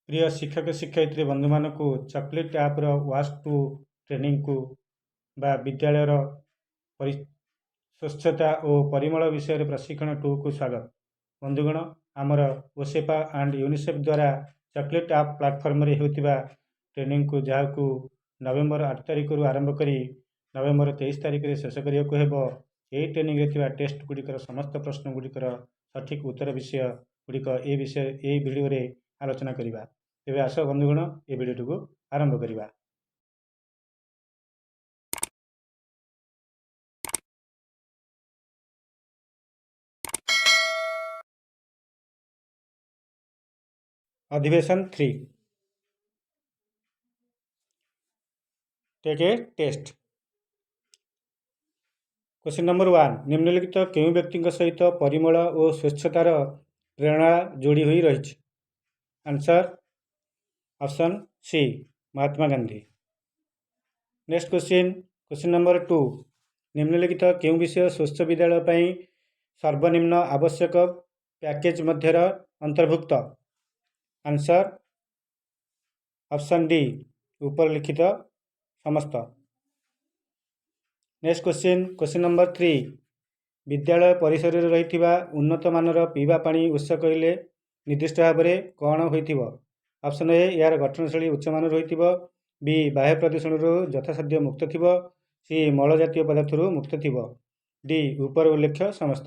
ପ୍ରିୟ ଶିକ୍ଷକ ଶିକ୍ଷୟିତ୍ରୀ ବନ୍ଧୁମାନଙ୍କୁ ଚକୋଲେଟ୍ ଆପ୍ର ୱାସ୍ ଟୁ ଟ୍ରେନିଂକୁ ବା ବିଦ୍ୟାଳୟର ସ୍ୱଚ୍ଛତା ଓ ପରିମଳ ବିଷୟରେ ପ୍ରଶିକ୍ଷଣ ଟୁକୁ ସ୍ୱାଗତ। ବନ୍ଧୁଗଣ, ଆମର ଓସେପା ଆଣ୍ଡ ୟୁନିସେଫ୍ ଦ୍ୱାରା ଚକୋଲେଟ୍ ଆପ୍ ପ୍ଲାଟଫର୍ମରେ ହେଉଥିବା ଟ୍ରେନିଂକୁ, ଯାହାକୁ ନଭେମ୍ବର 8 ତାରିଖରୁ ଆରମ୍ଭ କରି ନଭେମ୍ବର 23 ତାରିଖରେ ଶେଷ କରିବାକୁ ହେବ, ଏହି ଟ୍ରେନିଂରେ ଥିବା ଟେଷ୍ଟ ଗୁଡ଼ିକର ସମସ୍ତ ପ୍ରଶ୍ନ ଗୁଡ଼ିକର ସଠିକ୍ ଉତ୍ତର ବିଷୟ ଗୁଡ଼ିକ ଏ ବିଷୟ ଏହି ଭିଡ଼ିଓରେ ଆଲୋଚନା କରିବା। ତେବେ ଆସ ବନ୍ଧୁଗଣ, ଏ ଭିଡ଼ିଓଟିକୁ ଆରମ୍ଭ କରିବା। ଅଧିବେଶନ 3, take a test. Question number 1, ନିମ୍ନଲିଖିତ କେଉଁ ବ୍ୟକ୍ତିଙ୍କ ସହିତ ପରିମଳ ଓ ସ୍ୱଚ୍ଛତାର ପ୍ରେରଣା ଯୋଡ଼ି ହୋଇ ରହିଛି? Answer option C, Mahatma Gandhi. Next question, question number 2, ନିମ୍ନଲିଖିତ କେଉଁ ବିଷୟ ସ୍ୱଚ୍ଛ ବିଦ୍ୟାଳୟ ପାଇଁ ସର୍ବନିମ୍ନ ଆବଶ୍ୟକ ପ୍ୟାକେଜ୍ ମଧ୍ୟର ଅନ୍ତର୍ଭୁକ୍ତ? ଆନ୍ସର୍ ଅପସନ୍ ଡି, ଉପରେ ଲିଖିତ ସମସ୍ତ। Next question, question number 3, ବିଦ୍ୟାଳୟ ପରିସରରେ ରହିଥିବା ଉନ୍ନତମାନର ପିଇବା ପାଣି ଉତ୍ସ କହିଲେ ନିର୍ଦ୍ଦିଷ୍ଟ ଭାବରେ କ'ଣ ହୋଇଥିବ? ଅପସନ୍ ଏ, ଏହାର ଗଠନଶୈଳୀ ଉଚ୍ଚମାନର ହୋଇଥିବ। ବି, ବାହ୍ୟ ପ୍ରଦୂଷଣରୁ ଯଥାସାଧ୍ୟ ମୁକ୍ତ ଥିବ। ସି, ମଳ ଜାତୀୟ ପଦାର୍ଥରୁ ମୁକ୍ତ ଥିବ। ଡି, ଉପର ଉଲ୍ଲେଖ୍ୟ ସମସ୍ତ।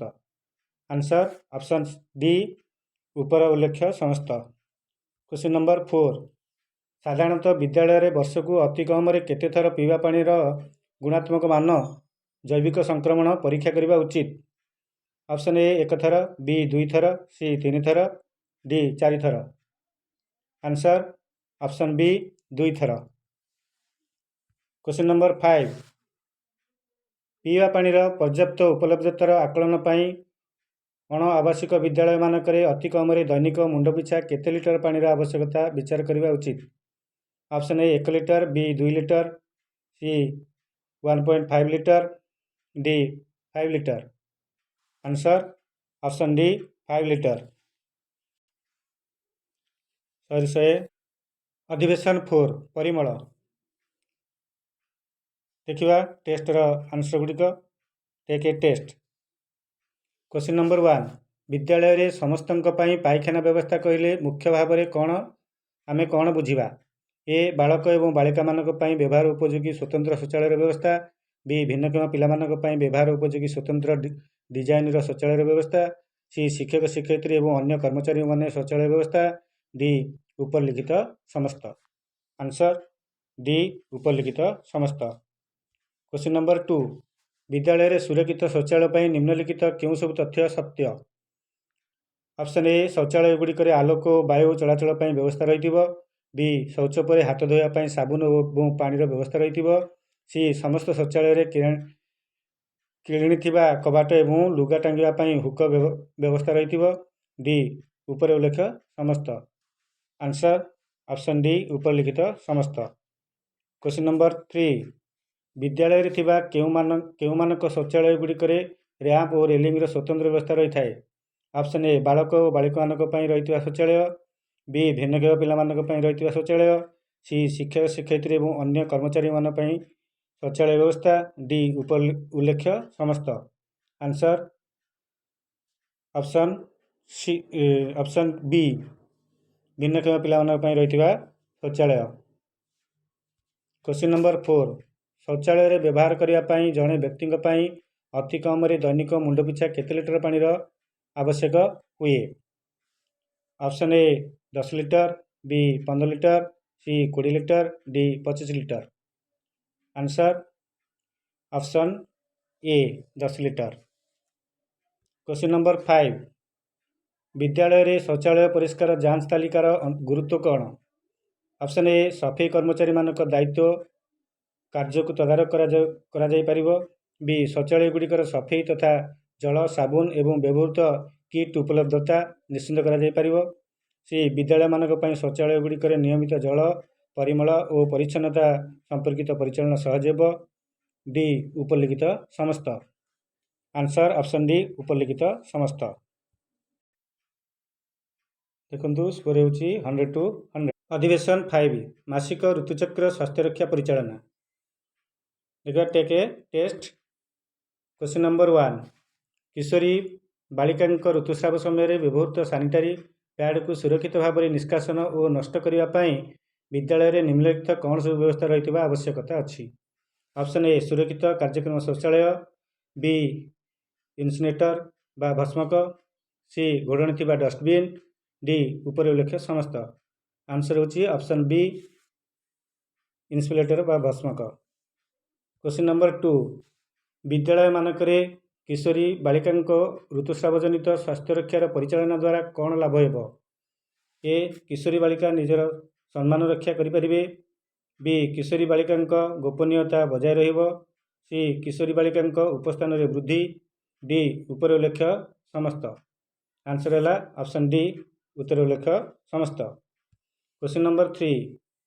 ଆନ୍ସର୍ ଅପସନ୍ ଡି, ଉପର ଉଲ୍ଲେଖ୍ୟ ସମସ୍ତ। କ୍ୱେଶ୍ଚିନ୍ ନମ୍ବର 4, ସାଧାରଣତଃ ବିଦ୍ୟାଳୟରେ ବର୍ଷକୁ ଅତି କମରେ କେତେ ଥର ପିଇବା ପାଣିର ଗୁଣାତ୍ମକ ମାନ ଜୈବିକ ସଂକ୍ରମଣ ପରୀକ୍ଷା କରିବା ଉଚିତ? ଅପସନ୍ ଏ, ଏକ ଥର, ବି, ଦୁଇ ଥର, ସି, ତିନି ଥର, ଡି, ଚାରି ଥର। ଆନ୍ସର୍ ଅପସନ୍ ବି, ଦୁଇ ଥର। କ୍ୱେଶ୍ଚିନ୍ ନମ୍ବର 5, ପିଇବା ପାଣିର ପର୍ଯ୍ୟାପ୍ତ ଉପଲବ୍ଧତାର ଆକଳନ ପାଇଁ ଅଣ ଆବାସିକ ବିଦ୍ୟାଳୟମାନଙ୍କରେ ଅତି କମରେ ଦୈନିକ ମୁଣ୍ଡ ପିଛା କେତେ ଲିଟର ପାଣିର ଆବଶ୍ୟକତା ବିଚାର କରିବା ଉଚିତ? Option A, 1 litre, B, 2 litre, C, 1.5 litre, D, 5 litre. Answer option D, 5 litre. ଶହେ ଶହେ। ଅଧିବେଶନ 4, ପରିମଳ। ଦେଖିବା ଟେଷ୍ଟର ଆନ୍ସର ଗୁଡ଼ିକ। Take a test. Question number 1, ବିଦ୍ୟାଳୟରେ ସମସ୍ତଙ୍କ ପାଇଁ ପାଇଖାନା ବ୍ୟବସ୍ଥା କହିଲେ ମୁଖ୍ୟ ଭାବରେ କ'ଣ ଆମେ କ'ଣ ବୁଝିବା? ଏ, ବାଳକ ଏବଂ ବାଳିକାମାନଙ୍କ ପାଇଁ ବ୍ୟବହାର ଉପଯୋଗୀ ସ୍ୱତନ୍ତ୍ର ଶୌଚାଳୟର ବ୍ୟବସ୍ଥା। ବି, ଭିନ୍ନକ୍ଷମ ପିଲାମାନଙ୍କ ପାଇଁ ବ୍ୟବହାର ଉପଯୋଗୀ ସ୍ୱତନ୍ତ୍ର ଡିଜାଇନର ଶୌଚାଳୟର ବ୍ୟବସ୍ଥା। ସି, ଶିକ୍ଷକ ଶିକ୍ଷୟିତ୍ରୀ ଏବଂ ଅନ୍ୟ କର୍ମଚାରୀମାନେ ଶୌଚାଳୟ ବ୍ୟବସ୍ଥା। ଡି, ଉପରଲିଖିତ ସମସ୍ତ। ଆନ୍ସର୍ ଡି, ଉପରଲିଖିତ ସମସ୍ତ। କ୍ୱେଶ୍ଚିନ୍ ନମ୍ବର 2, ବିଦ୍ୟାଳୟରେ ସୁରକ୍ଷିତ ଶୌଚାଳୟ ପାଇଁ ନିମ୍ନଲିଖିତ କେଉଁ ସବୁ ତଥ୍ୟ ସତ୍ୟ? ଅପସନ୍ ଏ, ଶୌଚାଳୟ ଗୁଡ଼ିକରେ ଆଲୋକ ଓ ବାୟୁ ଚଳାଚଳ ପାଇଁ ବ୍ୟବସ୍ଥା ରହିଥିବ। ବି, ଶୌଚ ପରେ ହାତ ଧୋଇବା ପାଇଁ ସାବୁନ ଏବଂ ପାଣିର ବ୍ୟବସ୍ଥା ରହିଥିବ। ସି, ସମସ୍ତ ଶୌଚାଳୟରେ କିଳିଣୀ ଥିବା କବାଟ ଏବଂ ଲୁଗା ଟାଙ୍ଗିବା ପାଇଁ ହୁକ ବ୍ୟବସ୍ଥା ରହିଥିବ। ଡି, ଉପରେ ଉଲ୍ଲେଖ ସମସ୍ତ। ଆନ୍ସର୍ ଅପସନ୍ ଡି, ଉପରେ ଲିଖିତ ସମସ୍ତ। କ୍ୱେଶ୍ଚିନ୍ ନମ୍ବର 3, ବିଦ୍ୟାଳୟରେ ଥିବା କେଉଁମାନଙ୍କ ଶୌଚାଳୟ ଗୁଡ଼ିକରେ ର୍ୟାମ୍ପ ଓ ରେଲିଂର ସ୍ୱତନ୍ତ୍ର ବ୍ୟବସ୍ଥା ରହିଥାଏ? ଅପସନ୍ ଏ, ବାଳକ ଓ ବାଳିକାମାନଙ୍କ ପାଇଁ ରହିଥିବା ଶୌଚାଳୟ। ବି, ଭିନ୍ନକ୍ଷମ ପିଲାମାନଙ୍କ ପାଇଁ ରହିଥିବା ଶୌଚାଳୟ। ସି, ଶିକ୍ଷକ ଶିକ୍ଷୟିତ୍ରୀ ଏବଂ ଅନ୍ୟ କର୍ମଚାରୀମାନଙ୍କ ପାଇଁ ଶୌଚାଳୟ ବ୍ୟବସ୍ଥା। ଡି, ଉପ ଉଲ୍ଲେଖ୍ୟ ସମସ୍ତ। Answer option C, option B, ଭିନ୍ନକ୍ଷମ ପିଲାମାନଙ୍କ ପାଇଁ ରହିଥିବା ଶୌଚାଳୟ। କ୍ୱେଶ୍ଚିନ୍ ନମ୍ବର 4, ଶୌଚାଳୟରେ ବ୍ୟବହାର କରିବା ପାଇଁ ଜଣେ ବ୍ୟକ୍ତିଙ୍କ ପାଇଁ ଅତି କମରେ ଦୈନିକ ମୁଣ୍ଡ ପିଛା କେତେ ଲିଟର ପାଣିର ଆବଶ୍ୟକ ହୁଏ? Option A, 10 litre, B, 15 litre, C, 20 litre, D, 25 litre. Answer option A, 10 litre. Question number 5, ବିଦ୍ୟାଳୟରେ ଶୌଚାଳୟ ପରିଷ୍କାର ଯାଞ୍ଚ ତାଲିକାର ଗୁରୁତ୍ୱ କ'ଣ? ଅପସନ୍ ଏ, ସଫେଇ କର୍ମଚାରୀମାନଙ୍କ ଦାୟିତ୍ୱ କାର୍ଯ୍ୟକୁ ତଦାରଖ କରାଯାଇପାରିବ। ବି, ଶୌଚାଳୟ ଗୁଡ଼ିକର ସଫେଇ ତଥା ଜଳ, ସାବୁନ ଏବଂ ବ୍ୟବହୃତ କିଟ୍ ଉପଲବ୍ଧତା ନିଶ୍ଚିତ କରାଯାଇପାରିବ। ସି, ବିଦ୍ୟାଳୟମାନଙ୍କ ପାଇଁ ଶୌଚାଳୟ ଗୁଡ଼ିକରେ ନିୟମିତ ଜଳ, ପରିମଳ ଓ ପରିଚ୍ଛନ୍ନତା ସମ୍ପର୍କିତ ପରିଚାଳନା ସହଜ ହେବ। ଡି, ଉପରଲିଖିତ ସମସ୍ତ। ଆନ୍ସର୍ ଅପସନ୍ ଡି, ଉପରଲିଖିତ ସମସ୍ତ। ଦେଖନ୍ତୁ, ସ୍କୋର ହେଉଛି 100 ଟୁ 100। ଅଧିବେଶନ 5, ମାସିକ ଋତୁଚକ୍ର ସ୍ୱାସ୍ଥ୍ୟରକ୍ଷା ପରିଚାଳନା। ଦେଖିବା, take a test. Question number 1। କିଶୋରୀ ବାଳିକାଙ୍କ ଋତୁସ୍ରାବ ସମୟରେ ବ୍ୟବହୃତ ସାନିଟାରୀ ପ୍ୟାଡ୍କୁ ସୁରକ୍ଷିତ ଭାବରେ ନିଷ୍କାସନ ଓ ନଷ୍ଟ କରିବା ପାଇଁ ବିଦ୍ୟାଳୟରେ ନିମ୍ନଲିଖିତ କ'ଣ ସବୁ ବ୍ୟବସ୍ଥା ରହିଥିବା ଆବଶ୍ୟକତା ଅଛି? ଅପସନ୍ ଏ, ସୁରକ୍ଷିତ କାର୍ଯ୍ୟକ୍ଷମ ଶୌଚାଳୟ, ବି, ଇନସିନେଟର ବା ଭସ୍ମକ, ସି, ଘୋଡ଼ଣୀ ଥିବା ଡଷ୍ଟବିନ୍, ଡି, ଉପରେ ଉଲ୍ଲେଖ ସମସ୍ତ। ଆନ୍ସର୍ ହେଉଛି ଅପସନ୍ ବି, ଇନସିନେଟର ବା ଭସ୍ମକ। Question number 2। ବିଦ୍ୟାଳୟମାନଙ୍କରେ କିଶୋରୀ ବାଳିକାଙ୍କ ଋତୁସ୍ରାବଜନିତ ସ୍ୱାସ୍ଥ୍ୟ ରକ୍ଷାର ପରିଚାଳନା ଦ୍ୱାରା କ'ଣ ଲାଭ ହେବ? ଏ, କିଶୋରୀ ବାଳିକା ନିଜର ସମ୍ମାନ ରକ୍ଷା କରିପାରିବେ, ବି, କିଶୋରୀ ବାଳିକାଙ୍କ ଗୋପନୀୟତା ବଜାୟ ରହିବ, ସି, କିଶୋରୀ ବାଳିକାଙ୍କ ଉପସ୍ଥାନରେ ବୃଦ୍ଧି, ଡି, ଉପରେ ଉଲ୍ଲେଖ ସମସ୍ତ। ଆନ୍ସର୍ ହେଲା ଅପସନ୍ ଡି, ଉପରେ ଉଲ୍ଲେଖ ସମସ୍ତ। Question number 3।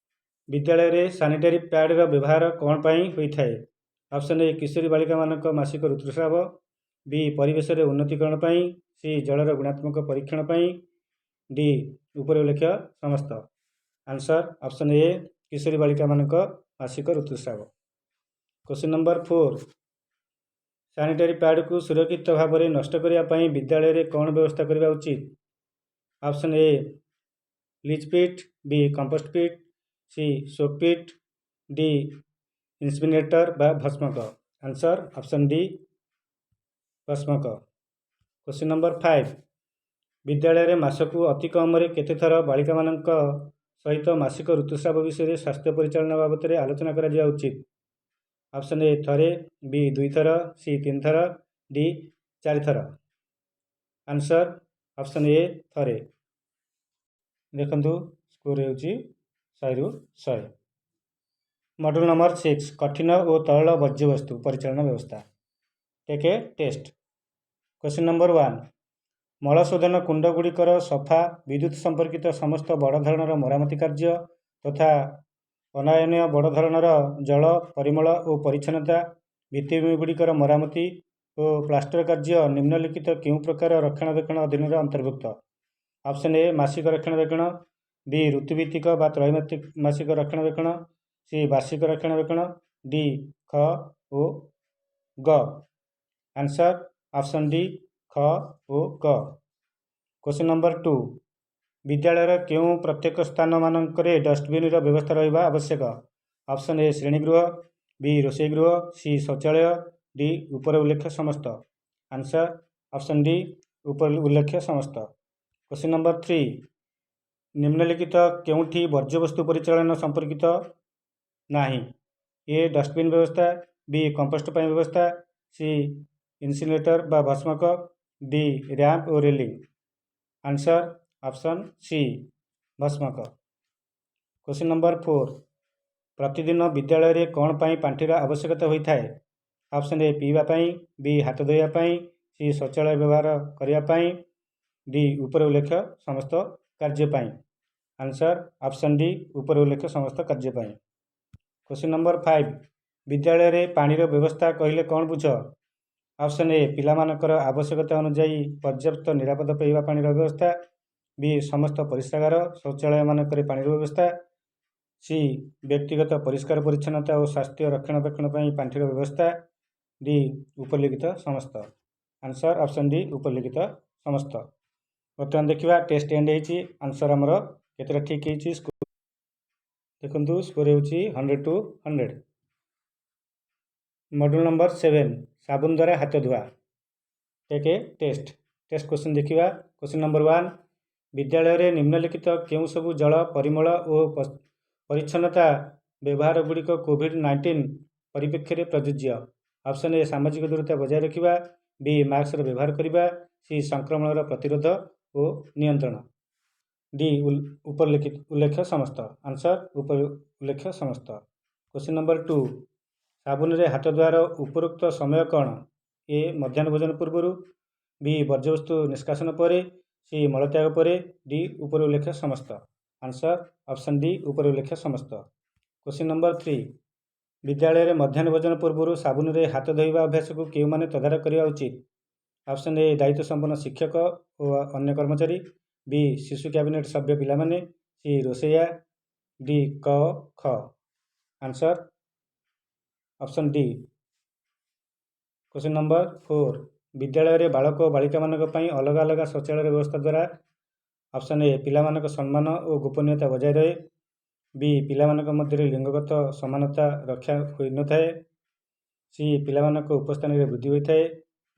ବିଦ୍ୟାଳୟରେ ସାନିଟାରୀ ପ୍ୟାଡ୍ର ବ୍ୟବହାର କ'ଣ ପାଇଁ ହୋଇଥାଏ? ଅପସନ୍ ଏ, କିଶୋରୀ ବାଳିକାମାନଙ୍କ ମାସିକ ଋତୁସ୍ରାବ, ବି, ପରିବେଶରେ ଉନ୍ନତିକରଣ ପାଇଁ, ସି, ଜଳର ଗୁଣାତ୍ମକ ପରୀକ୍ଷଣ ପାଇଁ, ଡି, ଉପରେ ଉଲ୍ଲେଖ ସମସ୍ତ। ଆନ୍ସର୍ ଅପସନ୍ ଏ, କିଶୋରୀ ବାଳିକାମାନଙ୍କ ମାସିକ ଋତୁସ୍ରାବ। Question number 4। ସାନିଟାରୀ ପ୍ୟାଡ୍କୁ ସୁରକ୍ଷିତ ଭାବରେ ନଷ୍ଟ କରିବା ପାଇଁ ବିଦ୍ୟାଳୟରେ କ'ଣ ବ୍ୟବସ୍ଥା କରିବା ଉଚିତ? Option A, leach pit, B, compost pit, C, soak pit, D, incinerator ବା ଭସ୍ମକ। ଆନ୍ସର୍ ଅପସନ୍ ଡି, ଭସ୍ମକ। Question number 5। ବିଦ୍ୟାଳୟରେ ମାସକୁ ଅତି କମରେ କେତେ ଥର ବାଳିକାମାନଙ୍କ ସହିତ ମାସିକ ଋତୁସ୍ରାବ ବିଷୟରେ ସ୍ୱାସ୍ଥ୍ୟ ପରିଚାଳନା ବାବଦରେ ଆଲୋଚନା କରାଯିବା ଉଚିତ? ଅପସନ୍ ଏ, ଥରେ, ବି, ଦୁଇଥର, ସି, ତିନିଥର, ଡି, ଚାରିଥର। ଆନ୍ସର୍ ଅପସନ୍ ଏ, ଥରେ। ଦେଖନ୍ତୁ, ସ୍କୋର ହେଉଛି 100ରୁ 100। ମଡୁଲ୍ ନମ୍ବର 6, କଠିନ ଓ ତରଳ ବର୍ଜ୍ୟବସ୍ତୁ ପରିଚାଳନା ବ୍ୟବସ୍ଥା। Take a test. Question number 1। ମଳଶୋଧନ କୁଣ୍ଡଗୁଡ଼ିକର ସଫା, ବିଦ୍ୟୁତ ସମ୍ପର୍କିତ ସମସ୍ତ ବଡ଼ ଧରଣର ମରାମତି କାର୍ଯ୍ୟ ତଥା ଅନାୟନ ବଡ଼ ଧରଣର ଜଳ ପରିମଳ ଓ ପରିଚ୍ଛନ୍ନତା, ଭିତ୍ତିଭୂମିଗୁଡ଼ିକର ମରାମତି ଓ ପ୍ଲାଷ୍ଟର କାର୍ଯ୍ୟ ନିମ୍ନଲିଖିତ କେଉଁ ପ୍ରକାର ରକ୍ଷଣାବେକ୍ଷଣ ଅଧୀନରେ ଅନ୍ତର୍ଭୁକ୍ତ? ଅପସନ୍ ଏ, ମାସିକ ରକ୍ଷଣାବେକ୍ଷଣ, ବି, ଋତୁଭିତ୍ତିକ ବା ତ୍ରୈମାସିକ ରକ୍ଷଣାବେକ୍ଷଣ, ସି, ବାର୍ଷିକ ରକ୍ଷଣାବେକ୍ଷଣ, ଡି, ଖ ଓ ଗ। ଆନ୍ସର୍ ଅପସନ୍ ଡି, ଖ ଓ ଗ। Question number 2। ବିଦ୍ୟାଳୟର କେଉଁ ପ୍ରତ୍ୟେକ ସ୍ଥାନମାନଙ୍କରେ ଡଷ୍ଟବିନ୍ର ବ୍ୟବସ୍ଥା ରହିବା ଆବଶ୍ୟକ? ଅପସନ୍ ଏ, ଶ୍ରେଣୀଗୃହ, ବି, ରୋଷେଇ ଗୃହ, ସି, ଶୌଚାଳୟ, ଡି, ଉପରେ ଉଲ୍ଲେଖ ସମସ୍ତ। ଆନ୍ସର୍ ଅପସନ୍ ଡି, ଉପରେ ଉଲ୍ଲେଖ ସମସ୍ତ। Question number 3। ନିମ୍ନଲିଖିତ କେଉଁଠି ବର୍ଜ୍ୟବସ୍ତୁ ପରିଚାଳନା ସମ୍ପର୍କିତ ନାହିଁ? ଏ, ଡଷ୍ଟବିନ୍ ବ୍ୟବସ୍ଥା, ବି, କମ୍ପୋଷ୍ଟ ପାଇଁ ବ୍ୟବସ୍ଥା, ସି, ଇନସିନେଟର ବା ଭସ୍ମକ, ଡି, ର୍ୟାମ୍ପ ଓ ରେଲିଂ। ଆନ୍ସର୍ ଅପସନ୍ ସି, ଭସ୍ମକ। Question number 4। ପ୍ରତିଦିନ ବିଦ୍ୟାଳୟରେ କ'ଣ ପାଇଁ ପାଣ୍ଠିର ଆବଶ୍ୟକତା ହୋଇଥାଏ? ଅପସନ୍ ଏ, ପିଇବା ପାଇଁ, ବି, ହାତ ଧୋଇବା ପାଇଁ, ସି, ଶୌଚାଳୟ ବ୍ୟବହାର କରିବା ପାଇଁ, ଡି, ଉପରେ ଉଲ୍ଲେଖ ସମସ୍ତ କାର୍ଯ୍ୟ ପାଇଁ। ଆନ୍ସର୍ ଅପସନ୍ ଡି, ଉପରେ ଉଲ୍ଲେଖ ସମସ୍ତ କାର୍ଯ୍ୟ ପାଇଁ। Question number 5। ବିଦ୍ୟାଳୟରେ ପାଣିର ବ୍ୟବସ୍ଥା କହିଲେ କ'ଣ ବୁଝ? ଅପସନ୍ ଏ, ପିଲାମାନଙ୍କର ଆବଶ୍ୟକତା ଅନୁଯାୟୀ ପର୍ଯ୍ୟାପ୍ତ ନିରାପଦ ପିଇବା ପାଣିର ବ୍ୟବସ୍ଥା, ବି, ସମସ୍ତ ପରିସ୍ରାଗାର, ଶୌଚାଳୟମାନଙ୍କରେ ପାଣିର ବ୍ୟବସ୍ଥା, ସି, ବ୍ୟକ୍ତିଗତ ପରିଷ୍କାର ପରିଚ୍ଛନ୍ନତା ଓ ସ୍ୱାସ୍ଥ୍ୟ ରକ୍ଷଣାବେକ୍ଷଣ ପାଇଁ ପାଣ୍ଠିର ବ୍ୟବସ୍ଥା, ଡି, ଉପରଲିଖିତ ସମସ୍ତ। ଆନ୍ସର୍ ଅପସନ୍ ଡି, ଉପରଲିଖିତ ସମସ୍ତ। ବର୍ତ୍ତମାନ ଦେଖିବା, ଟେଷ୍ଟ ଏଣ୍ଡ ହେଇଛି। ଆନ୍ସର୍ ଆମର କେତେଟା ଠିକ୍ ହେଇଛି। ଦେଖନ୍ତୁ, ସ୍କୋର ହେଉଛି 100 to 100। Module number 7, ସାବୁନ ଦ୍ୱାରା ହାତ ଧୁଆ। Take a test. Test question ଦେଖିବା। Question number 1। ବିଦ୍ୟାଳୟରେ ନିମ୍ନଲିଖିତ କେଉଁ ସବୁ ଜଳ ପରିମଳ ଓ ପରିଚ୍ଛନ୍ନତା ବ୍ୟବହାର ଗୁଡ଼ିକ କୋଭିଡ଼-19 ପରିପ୍ରେକ୍ଷୀରେ ପ୍ରଯୁଜ୍ୟ? ଅପସନ୍ ଏ, ସାମାଜିକ ଦୂରତା ବଜାୟ ରଖିବା, ବି, ମାସ୍କର ବ୍ୟବହାର କରିବା, ସି, ସଂକ୍ରମଣର ପ୍ରତିରୋଧ ଓ ନିୟନ୍ତ୍ରଣ, ଡି, ଉପରଲିଖିତ ଉଲ୍ଲେଖ ସମସ୍ତ। ଆନ୍ସର୍ ଉପରେ ଉଲ୍ଲେଖ ସମସ୍ତ। Question number 2। ସାବୁନରେ ହାତ ଧୋଇବାର ଉପଯୁକ୍ତ ସମୟ କ'ଣ? ଏ, ମଧ୍ୟାହ୍ନ ଭୋଜନ ପୂର୍ବରୁ, ବି, ବର୍ଜ୍ୟବସ୍ତୁ ନିଷ୍କାସନ ପରେ, ସି, ମଳତ୍ୟାଗ ପରେ, ଡି, ଉପରେ ଉଲ୍ଲେଖ ସମସ୍ତ। ଆନ୍ସର୍ ଅପସନ୍ ଡି, ଉପରେ ଉଲ୍ଲେଖ ସମସ୍ତ। Question number 3। ବିଦ୍ୟାଳୟରେ ମଧ୍ୟାହ୍ନ ଭୋଜନ ପୂର୍ବରୁ ସାବୁନରେ ହାତ ଧୋଇବା ଅଭ୍ୟାସକୁ କେଉଁମାନେ ତଦାରଖ କରିବା ଉଚିତ? ଅପସନ୍ ଏ, ଦାୟିତ୍ୱ ସମ୍ପନ୍ନ ଶିକ୍ଷକ ଓ ଅନ୍ୟ କର୍ମଚାରୀ, ବି, ବି ଶିଶୁ କ୍ୟାବିନେଟ୍ ସଭ୍ୟ ପିଲାମାନେ, ସି ରୋଷେଇଆ, ଡି କ ଖ। Answer option D. Question number 4. ବିଦ୍ୟାଳୟରେ ବାଳକ ଓ ବାଳିକାମାନଙ୍କ ପାଇଁ ଅଲଗା ଅଲଗା ଶୌଚାଳୟର ବ୍ୟବସ୍ଥା ଦ୍ୱାରା ଅପସନ୍ ଏ ପିଲାମାନଙ୍କ ସମ୍ମାନ ଓ ଗୋପନୀୟତା ବଜାୟ ରହେ, ବି ପିଲାମାନଙ୍କ ମଧ୍ୟରେ ଲିଙ୍ଗଗତ ସମାନତା ରକ୍ଷା ହୋଇନଥାଏ, ସି ପିଲାମାନଙ୍କ ଉପସ୍ଥାନରେ ବୃଦ୍ଧି ହୋଇଥାଏ,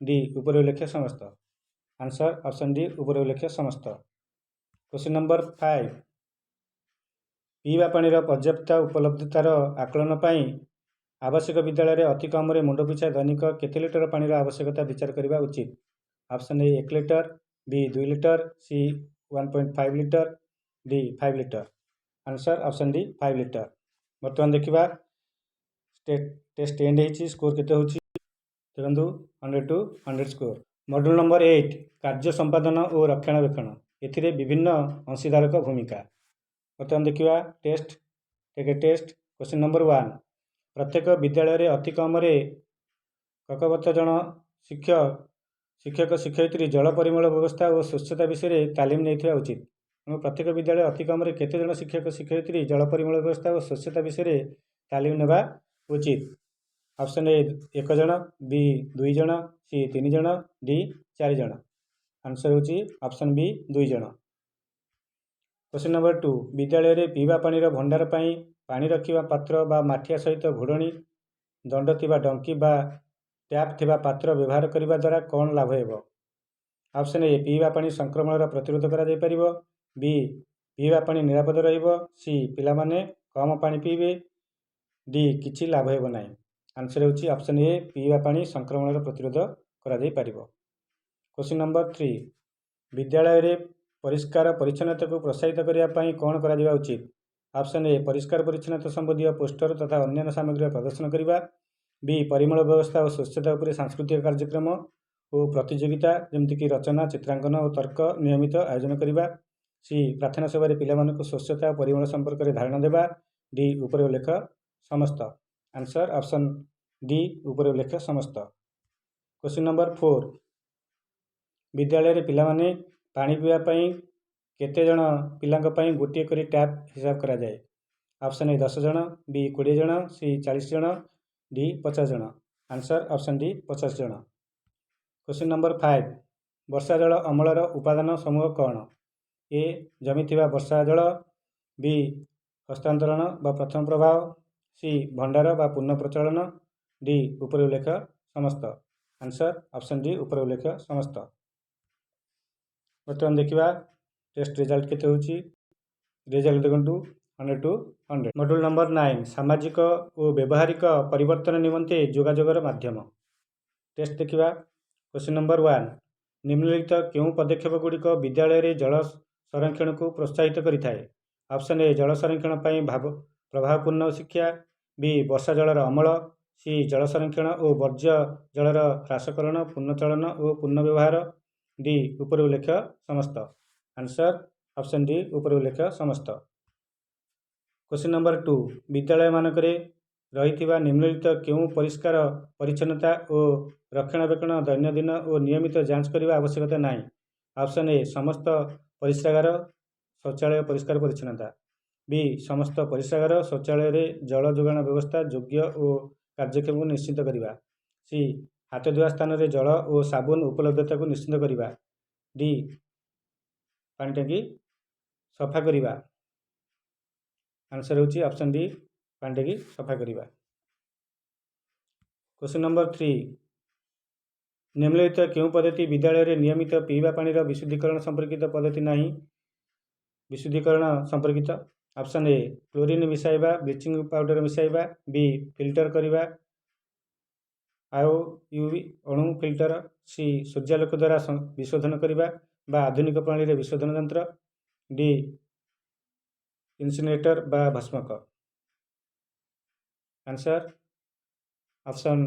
ଡି ଉପରେ ଉଲ୍ଲେଖ୍ୟ ସମସ୍ତ। ଆନ୍ସର୍ ଅପସନ୍ ଡି, ଉପରେ ଉଲ୍ଲେଖ୍ୟ ସମସ୍ତ। Question number 5. ପିଇବା ପାଣିର ପର୍ଯ୍ୟାପ୍ତ ଉପଲବ୍ଧତାର ଆକଳନ ପାଇଁ ଆବାସିକ ବିଦ୍ୟାଳୟରେ ଅତି କମରେ ମୁଣ୍ଡ ପିଛା ଦୈନିକ କେତେ ଲିଟର ପାଣିର ଆବଶ୍ୟକତା ବିଚାର କରିବା ଉଚିତ? Option A 1 litre, B 2 litre, C 1.5 litre, D 5 litre. Answer option D, 5 litre. ବର୍ତ୍ତମାନ ଦେଖିବା ଷ୍ଟେଟ୍ ଟେଷ୍ଟ ଏଣ୍ଡ ହେଇଛି, ସ୍କୋର କେତେ ହେଉଛି। ଦେଖନ୍ତୁ, 100 to 100 score. Module number 8, କାର୍ଯ୍ୟ ସମ୍ପାଦନ ଓ ରକ୍ଷଣାବେକ୍ଷଣ, ଏଥିରେ ବିଭିନ୍ନ ଅଂଶୀଦାରଙ୍କ ଭୂମିକା। ବର୍ତ୍ତମାନ ଦେଖିବା test. Take a test. Question number 1. ପ୍ରତ୍ୟେକ ବିଦ୍ୟାଳୟରେ ଅତି କମରେ କକବତ ଜଣ ଶିକ୍ଷକ ଶିକ୍ଷୟିତ୍ରୀ ଜଳ ପରିମଳ ବ୍ୟବସ୍ଥା ଓ ସ୍ୱଚ୍ଛତା ବିଷୟରେ ତାଲିମ ନେଇଥିବା ଉଚିତ। ତେଣୁ ପ୍ରତ୍ୟେକ ବିଦ୍ୟାଳୟ ଅତି କମରେ କେତେ ଜଣ ଶିକ୍ଷକ ଶିକ୍ଷୟିତ୍ରୀ ଜଳ ପରିମଳ ବ୍ୟବସ୍ଥା ଓ ସ୍ୱଚ୍ଛତା ବିଷୟରେ ତାଲିମ ନେବା ଉଚିତ? ଅପସନ୍ ଏ 1 ଜଣ, ବି 2 ଜଣ, ସି 3 ଜଣ, ଡି 4 ଜଣ। ଆନ୍ସର୍ ହେଉଛି ଅପସନ୍ ବି, 2 ଜଣ। Question number 2. ବିଦ୍ୟାଳୟରେ ପିଇବା ପାଣିର ଭଣ୍ଡାର ପାଇଁ ପାଣି ରଖିବା ପାତ୍ର ବା ମାଠିଆ ସହିତ ଘୋଡ଼ଣୀ, ଦଣ୍ଡ ଥିବା ଡଙ୍କି ବା ଟ୍ୟାପ୍ ଥିବା ପାତ୍ର ବ୍ୟବହାର କରିବା ଦ୍ୱାରା କ'ଣ ଲାଭ ହେବ? ଅପସନ୍ ଏ ପିଇବା ପାଣି ସଂକ୍ରମଣର ପ୍ରତିରୋଧ କରାଯାଇପାରିବ, ବି ପିଇବା ପାଣି ନିରାପଦ ରହିବ, ସି ପିଲାମାନେ କମ୍ ପାଣି ପିଇବେ, ଡି କିଛି ଲାଭ ହେବ ନାହିଁ। ଆନ୍ସର୍ ହେଉଛି ଅପସନ୍ ଏ, ପିଇବା ପାଣି ସଂକ୍ରମଣର ପ୍ରତିରୋଧ କରାଯାଇପାରିବ। Question number 3. ବିଦ୍ୟାଳୟରେ ପରିଷ୍କାର ପରିଚ୍ଛନ୍ନତାକୁ ପ୍ରୋତ୍ସାହିତ କରିବା ପାଇଁ କ'ଣ କରାଯିବା ଉଚିତ? ଅପସନ୍ ଏ ପରିଷ୍କାର ପରିଚ୍ଛନ୍ନତା ସମ୍ବନ୍ଧୀୟ ପୋଷ୍ଟର ତଥା ଅନ୍ୟାନ୍ୟ ସାମଗ୍ରୀର ପ୍ରଦର୍ଶନ କରିବା, ବି ପରିମଳ ବ୍ୟବସ୍ଥା ଓ ସ୍ୱଚ୍ଛତା ଉପରେ ସାଂସ୍କୃତିକ କାର୍ଯ୍ୟକ୍ରମ ଓ ପ୍ରତିଯୋଗିତା ଯେମିତିକି ରଚନା, ଚିତ୍ରାଙ୍କନ ଓ ତର୍କ ନିୟମିତ ଆୟୋଜନ କରିବା, ସି ପ୍ରାର୍ଥନା ସଭାରେ ପିଲାମାନଙ୍କୁ ସ୍ୱଚ୍ଛତା ଓ ପରିମଳ ସମ୍ପର୍କରେ ଧାରଣା ଦେବା, ଡି ଉପରେ ଉଲ୍ଲେଖ ସମସ୍ତ। ଆନ୍ସର୍ ଅପସନ୍ ଡି, ଉପରେ ଉଲ୍ଲେଖ ସମସ୍ତ। Question number 4. ବିଦ୍ୟାଳୟରେ ପିଲାମାନେ ପାଣି ପିଇବା ପାଇଁ କେତେ ଜଣ ପିଲାଙ୍କ ପାଇଁ ଗୋଟିଏ କରି ଟ୍ୟାପ୍ ହିସାବ କରାଯାଏ? ଅପସନ୍ ଏ 10 ଜଣ, ବି 20 ଜଣ, ସି 40 ଜଣ, ଡି 50 ଜଣ। ଆନ୍ସର୍ ଅପସନ୍ ଡି, 50 ଜଣ। Question number 5. ବର୍ଷା ଜଳ ଅମଳର ଉପାଦାନ ସମୂହ କ'ଣ? ଏ ଜମିଥିବା ବର୍ଷା ଜଳ, ବି ହସ୍ତାନ୍ତରଣ ବା ପ୍ରଥମ ପ୍ରବାହ, ସି ଭଣ୍ଡାର ବା ପୁନଃ ପ୍ରଚଳନ, ଡି ଉପରେ ଉଲ୍ଲେଖ ସମସ୍ତ। ଆନ୍ସର୍ ଅପସନ୍ ଡି, ଉପରେ ଉଲ୍ଲେଖ ସମସ୍ତ। ବର୍ତ୍ତମାନ ଦେଖିବା ଟେଷ୍ଟ ରେଜଲ୍ଟ କେତେ ହେଉଛି। ରେଜଲ୍ଟ ଦେଖନ୍ତୁ, 100 to 100. Module number 9, ସାମାଜିକ ଓ ବ୍ୟବହାରିକ ପରିବର୍ତ୍ତନ ନିମନ୍ତେ ଯୋଗାଯୋଗର ମାଧ୍ୟମ। ଟେଷ୍ଟ ଦେଖିବା। Question number 1. ନିମ୍ନଲିଖିତ କେଉଁ ପଦକ୍ଷେପ ଗୁଡ଼ିକ ବିଦ୍ୟାଳୟରେ ଜଳ ସଂରକ୍ଷଣକୁ ପ୍ରୋତ୍ସାହିତ କରିଥାଏ? ଅପସନ୍ ଏ ଜଳ ସଂରକ୍ଷଣ ପାଇଁ ଭାବ ପ୍ରଭାବପୂର୍ଣ୍ଣ ଶିକ୍ଷା, ବି ବର୍ଷା ଜଳର ଅମଳ, ସି ଜଳ ସଂରକ୍ଷଣ ଓ ବର୍ଜ୍ୟ ଜଳର ହ୍ରାସକରଣ, ପୁନଃଚଳନ ଓ ପୁନଃବ୍ୟବହାର, ଡି ଉପରେ ଉଲ୍ଲେଖ ସମସ୍ତ। ଆନ୍ସର୍ ଅପସନ୍ ଡି, ଉପରେ ଉଲ୍ଲେଖ ସମସ୍ତ। Question number 2. ବିଦ୍ୟାଳୟମାନଙ୍କରେ ରହିଥିବା ନିମ୍ନଲିଖିତ କେଉଁ ପରିଷ୍କାର ପରିଚ୍ଛନ୍ନତା ଓ ରକ୍ଷଣାବେକ୍ଷଣ ଦୈନନ୍ଦିନ ଓ ନିୟମିତ ଯାଞ୍ଚ କରିବା ଆବଶ୍ୟକତା ନାହିଁ? ଅପସନ୍ ଏ ସମସ୍ତ ପରିସ୍ରାଗାର, ଶୌଚାଳୟ ପରିଷ୍କାର ପରିଚ୍ଛନ୍ନତା, ବି ସମସ୍ତ ପରିସ୍ରାଗାର, ଶୌଚାଳୟରେ ଜଳ ଯୋଗାଣ ବ୍ୟବସ୍ଥା ଯୋଗ୍ୟ ଓ କାର୍ଯ୍ୟକ୍ଷମକୁ ନିଶ୍ଚିତ କରିବା, ସି ହାତ ଧୋଇବା ସ୍ଥାନରେ ଜଳ ଓ ସାବୁନ ଉପଲବ୍ଧତାକୁ ନିଶ୍ଚିତ କରିବା, ଡି ପାଣି ଟାଙ୍କି ସଫା କରିବା। ଆନ୍ସର୍ ହେଉଛି ଅପସନ୍ ଡି, ପାଣି ଟାଙ୍କି ସଫା କରିବା। Question number 3. ନିମ୍ନଲିଖିତ କେଉଁ ପଦ୍ଧତି ବିଦ୍ୟାଳୟରେ ନିୟମିତ ପିଇବା ପାଣିର ବିଶୁଦ୍ଧିକରଣ ସମ୍ପର୍କିତ ପଦ୍ଧତି ନାହିଁ, ବିଶୁଦ୍ଧିକରଣ ସମ୍ପର୍କିତ? ଅପସନ୍ ଏ କ୍ଲୋରିନ୍ ମିଶାଇବା, ବ୍ଲିଚିଂ ପାଉଡର ମିଶାଇବା, ବି ଫିଲ୍ଟର କରିବା ଆଉ ୟୁଭି ଅଣୁ ଫିଲ୍ଟର, ସି ସୂର୍ଯ୍ୟାଲୋକ ଦ୍ୱାରା ବିଶୋଧନ କରିବା ବା ଆଧୁନିକ ପ୍ରଣାଳୀରେ ବିଶୋଧନ ଯନ୍ତ୍ର, ଡି ଇନସିନେରେଟର ବା ଭସ୍ମକ। Answer option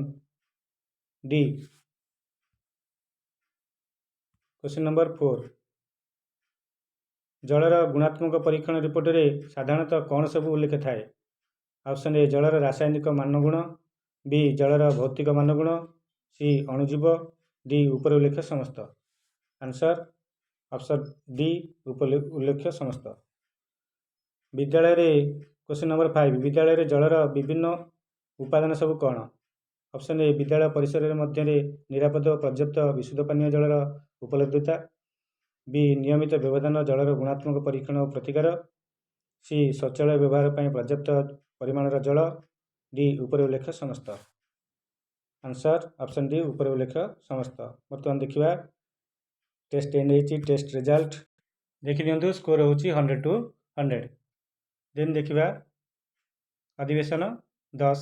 D. Question number 4. ଜଳର ଗୁଣାତ୍ମକ ପରୀକ୍ଷଣ ରିପୋର୍ଟରେ ସାଧାରଣତଃ କ'ଣ ସବୁ ଉଲ୍ଲେଖ ଥାଏ? ଅପସନ୍ ଏ ଜଳର ରାସାୟନିକ ମାନଗୁଣ, ବି ଜଳର ଭୌତିକ ମାନଗୁଣ, ସି ଅଣୁଜୀବ, ଡି ଉପରେ ଉଲ୍ଲେଖ ସମସ୍ତ। ଆନ୍ସର୍ ଅପସନ୍ ଡି, ଉଲ୍ଲେଖ୍ୟ ସମସ୍ତ। ବିଦ୍ୟାଳୟରେ, କ୍ୱେଶ୍ଚିନ୍ ନମ୍ବର 5, ବିଦ୍ୟାଳୟରେ ଜଳର ବିଭିନ୍ନ ଉପାଦାନ ସବୁ କ'ଣ? ଅପସନ୍ ଏ, ବିଦ୍ୟାଳୟ ପରିସରରେ ମଧ୍ୟରେ ନିରାପଦ ଓ ପର୍ଯ୍ୟାପ୍ତ ବିଶୁଦ୍ଧ ପାନୀୟ ଜଳର ଉପଲବ୍ଧତା। ବି, ନିୟମିତ ବ୍ୟବଧାନ ଜଳର ଗୁଣାତ୍ମକ ପରୀକ୍ଷଣ ଓ ପ୍ରତିକାର। ସି, ଶୌଚାଳୟ ବ୍ୟବହାର ପାଇଁ ପର୍ଯ୍ୟାପ୍ତ ପରିମାଣର ଜଳ। ଡି, ଉପରେ ଉଲ୍ଲେଖ ସମସ୍ତ। ଆନ୍ସର୍ ଅପସନ୍ ଡି, ଉପରେ ଉଲ୍ଲେଖ ସମସ୍ତ। ବର୍ତ୍ତମାନ ଦେଖିବା, ଟେଷ୍ଟ ଏଣ୍ଡ ହେଇଛି। ଟେଷ୍ଟ ରେଜଲ୍ଟ ଦେଖିନିଅନ୍ତୁ। ସ୍କୋର ହେଉଛି 100 ଟୁ 100। ଦେନ୍ ଦେଖିବା ଅଧିବେଶନ 10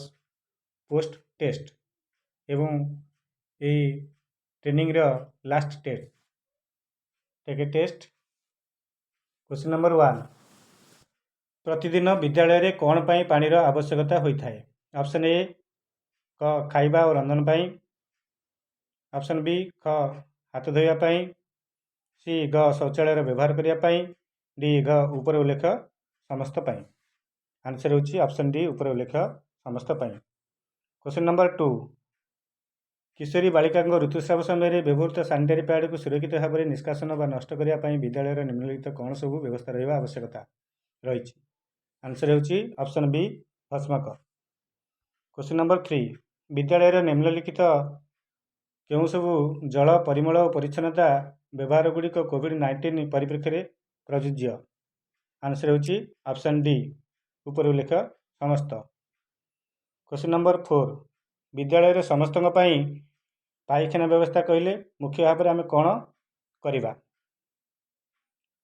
ପୋଷ୍ଟ ଟେଷ୍ଟ ଏବଂ ଏଇ ଟ୍ରେନିଂର last test. Take a test. Question number 1. ପ୍ରତିଦିନ ବିଦ୍ୟାଳୟରେ କ'ଣ ପାଇଁ ପାଣିର ଆବଶ୍ୟକତା ହୋଇଥାଏ? ଅପସନ୍ ଏ, କ, ଖାଇବା ଓ ରନ୍ଧନ ପାଇଁ। ଅପସନ୍ ବି, ଖ, ହାତ ଧୋଇବା ପାଇଁ। ସି, ଗ, ଶୌଚାଳୟର ବ୍ୟବହାର କରିବା ପାଇଁ। ଡି, ଘ, ଉପରେ ଉଲ୍ଲେଖ ସମସ୍ତ ପାଇଁ। ଆନ୍ସର୍ ହେଉଛି ଅପସନ୍ ଡି, ଉପରେ ଉଲ୍ଲେଖ ସମସ୍ତ ପାଇଁ। Question number 2. କିଶୋରୀ ବାଳିକାଙ୍କ ଋତୁସ୍ରାବ ସମୟରେ ବ୍ୟବହୃତ ସାନିଟାରୀ ପ୍ୟାଡ଼କୁ ସୁରକ୍ଷିତ ଭାବରେ ନିଷ୍କାସନ ବା ନଷ୍ଟ କରିବା ପାଇଁ ବିଦ୍ୟାଳୟର ନିମ୍ନଲିଖିତ କ'ଣ ସବୁ ବ୍ୟବସ୍ଥା ରହିବା ଆବଶ୍ୟକତା ରହିଛି? ଆନ୍ସର୍ ହେଉଛି ଅପସନ୍ ବି, ଭସ୍ମକ। Question number 3. ବିଦ୍ୟାଳୟର ନିମ୍ନଲିଖିତ କେଉଁ ସବୁ ଜଳ ପରିମଳ ଓ ପରିଚ୍ଛନ୍ନତା ବ୍ୟବହାର ଗୁଡ଼ିକ କୋଭିଡ଼-19 ପରିପ୍ରେକ୍ଷୀରେ ପ୍ରଯୁଜ୍ୟ? ଆନ୍ସର୍ ହେଉଛି ଅପସନ୍ ଡି, ଉପରେ ଉଲ୍ଲେଖ ସମସ୍ତ। Question number 4. ବିଦ୍ୟାଳୟରେ ସମସ୍ତଙ୍କ ପାଇଁ ପାଇଖାନା ବ୍ୟବସ୍ଥା କହିଲେ ମୁଖ୍ୟ ଭାବରେ ଆମେ କ'ଣ କରିବା?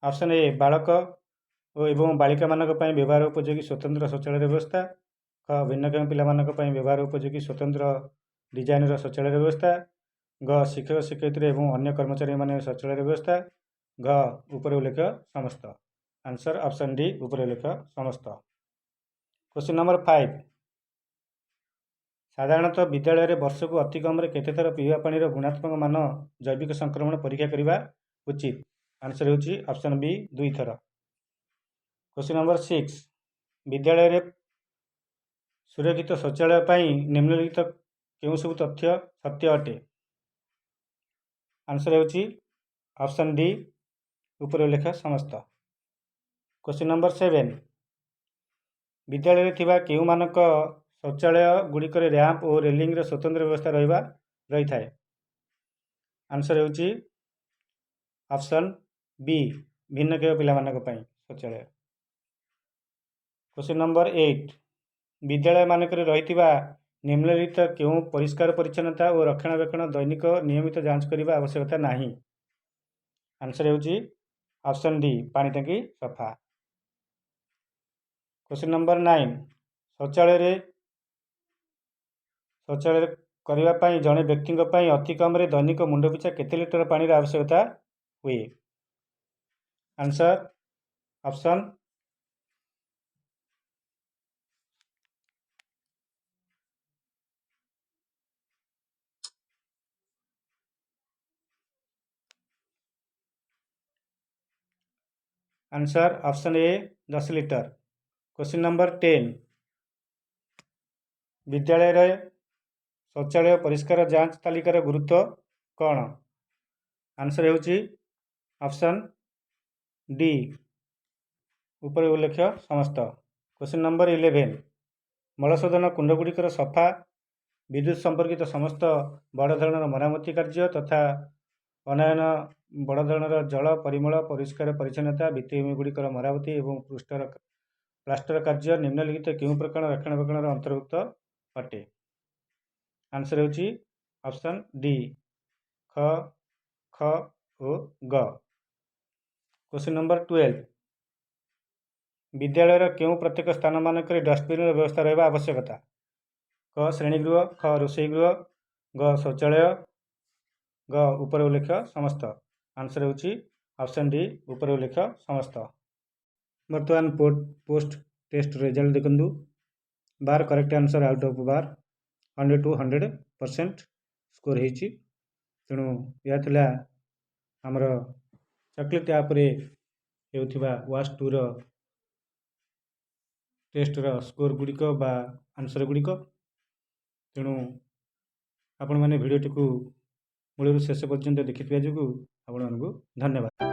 ଅପସନ୍ ଏ, ବାଳକ ଓ ଏବଂ ବାଳିକାମାନଙ୍କ ପାଇଁ ବ୍ୟବହାର ଉପଯୋଗୀ ସ୍ୱତନ୍ତ୍ର ଶୌଚାଳୟର ବ୍ୟବସ୍ଥା। ଖ, ଭିନ୍ନକ୍ଷମ ପିଲାମାନଙ୍କ ପାଇଁ ବ୍ୟବହାର ଉପଯୋଗୀ ସ୍ୱତନ୍ତ୍ର ଡିଜାଇନର ଶୌଚାଳୟର ବ୍ୟବସ୍ଥା। ଗ, ଶିକ୍ଷକ ଶିକ୍ଷୟିତ୍ରୀ ଏବଂ ଅନ୍ୟ କର୍ମଚାରୀମାନେ ଶୌଚାଳୟର ବ୍ୟବସ୍ଥା। ଘ, ଉପରେ ଉଲ୍ଲେଖ ସମସ୍ତ। ଆନ୍ସର୍ ଅପସନ୍ ଡି, ଉପରେ ଉଲ୍ଲେଖ ସମସ୍ତ। Question number 5. ସାଧାରଣତଃ ବିଦ୍ୟାଳୟରେ ବର୍ଷକୁ ଅତି କମରେ କେତେ ଥର ପିଇବା ପାଣିର ଗୁଣାତ୍ମକ ମାନ ଜୈବିକ ସଂକ୍ରମଣ ପରୀକ୍ଷା କରିବା ଉଚିତ? ଆନ୍ସର୍ ହେଉଛି ଅପସନ୍ ବି, ଦୁଇଥର। Question number 6. ବିଦ୍ୟାଳୟରେ ସୁରକ୍ଷିତ ଶୌଚାଳୟ ପାଇଁ ନିମ୍ନଲିଖିତ କେଉଁ ସବୁ ତଥ୍ୟ ସତ୍ୟ ଅଟେ? ଆନ୍ସର୍ ହେଉଛି ଅପସନ୍ ଡି, ଉପରେ ଉଲ୍ଲେଖ ସମସ୍ତ। Question number 7. ବିଦ୍ୟାଳୟରେ ଥିବା କେଉଁମାନଙ୍କ ଶୌଚାଳୟ ଗୁଡ଼ିକରେ ର୍ୟାମ୍ପ ଓ ରେଲିଂର ସ୍ୱତନ୍ତ୍ର ବ୍ୟବସ୍ଥା ରହିଥାଏ? ଆନ୍ସର୍ ହେଉଛି ଅପସନ୍ ବି, ଭିନ୍ନକ୍ଷମ ପିଲାମାନଙ୍କ ପାଇଁ ଶୌଚାଳୟ। Question number 8. ବିଦ୍ୟାଳୟମାନଙ୍କରେ ରହିଥିବା ନିମ୍ନଲିଖିତ କେଉଁ ପରିଷ୍କାର ପରିଚ୍ଛନ୍ନତା ଓ ରକ୍ଷଣାବେକ୍ଷଣ ଦୈନିକ ନିୟମିତ ଯାଞ୍ଚ କରିବା ଆବଶ୍ୟକତା ନାହିଁ? ଆନ୍ସର୍ ହେଉଛି ଅପସନ୍ ଡି, ପାଣି ଟାଙ୍କି ସଫା। Question number 9. ଶୌଚାଳୟରେ କରିବା ପାଇଁ ଜଣେ ବ୍ୟକ୍ତିଙ୍କ ପାଇଁ ଅତି କମରେ ଦୈନିକ ମୁଣ୍ଡ ପିଛା କେତେ ଲିଟର ପାଣିର ଆବଶ୍ୟକତା ହୁଏ? Answer option A, 10 litre. Question number 10. ବିଦ୍ୟାଳୟରେ ଶୌଚାଳୟ ପରିଷ୍କାର ଯାଞ୍ଚ ତାଲିକାର ଗୁରୁତ୍ୱ କ'ଣ? ଆନ୍ସର୍ ହେଉଛି ଅପସନ୍ ଡି, ଉପରେ ଉଲ୍ଲେଖ ସମସ୍ତ। Question number 11. ମଳଶୋଧନ କୁଣ୍ଡଗୁଡ଼ିକର ସଫା, ବିଦ୍ୟୁତ ସମ୍ପର୍କିତ ସମସ୍ତ ବଡ଼ ଧରଣର ମରାମତି କାର୍ଯ୍ୟ ତଥା ଅନାୟନ ବଡ଼ ଧରଣର ଜଳ ପରିମଳ ପରିଷ୍କାର ପରିଚ୍ଛନ୍ନତା, ଭିତ୍ତିଭୂମିଗୁଡ଼ିକର ମରାମତି ଏବଂ ପୃଷ୍ଠର ପ୍ଲାଷ୍ଟର କାର୍ଯ୍ୟ ନିମ୍ନଲିଖିତ କେଉଁ ପ୍ରକାର ରକ୍ଷଣାବେକ୍ଷଣର ଅନ୍ତର୍ଭୁକ୍ତ ଅଟେ? ଆନ୍ସର୍ ହେଉଛି ଅପସନ୍ ଡି, ଖ, ଖ ଓ ଗ। Question number 12. ବିଦ୍ୟାଳୟର କେଉଁ ପ୍ରତ୍ୟେକ ସ୍ଥାନମାନଙ୍କରେ ଡଷ୍ଟବିନ୍ର ବ୍ୟବସ୍ଥା ରହିବା ଆବଶ୍ୟକତା? କ, ଶ୍ରେଣୀଗୃହ। ଖ, ରୋଷେଇ ଗୃହ। ଗ, ଶୌଚାଳୟ। ଗ, ଉପରେ ଉଲ୍ଲେଖ ସମସ୍ତ। ଆନ୍ସର୍ ହେଉଛି ଅପସନ୍ ଡି, ଉପରେ ଉଲ୍ଲେଖ ସମସ୍ତ। ବର୍ତ୍ତମାନ ପୋଷ୍ଟ ଟେଷ୍ଟ ରେଜଲ୍ଟ ଦେଖନ୍ତୁ। 12 correct answer out of 12, 100 to 100% score ହେଇଛି। ତେଣୁ ଏହା ଥିଲା ଆମର ଚକୋଲେଟ୍ ଆପ୍ରେ ହେଉଥିବା ୱାସ୍ ଟୁର ଟେଷ୍ଟର ସ୍କୋର ଗୁଡ଼ିକ ବା ଆନ୍ସର୍ ଗୁଡ଼ିକ। ତେଣୁ ଆପଣମାନେ ଭିଡ଼ିଓଟିକୁ ମୂଳରୁ ଶେଷ ପର୍ଯ୍ୟନ୍ତ ଦେଖିଥିବା ଯୋଗୁଁ ଆପଣମାନଙ୍କୁ ଧନ୍ୟବାଦ।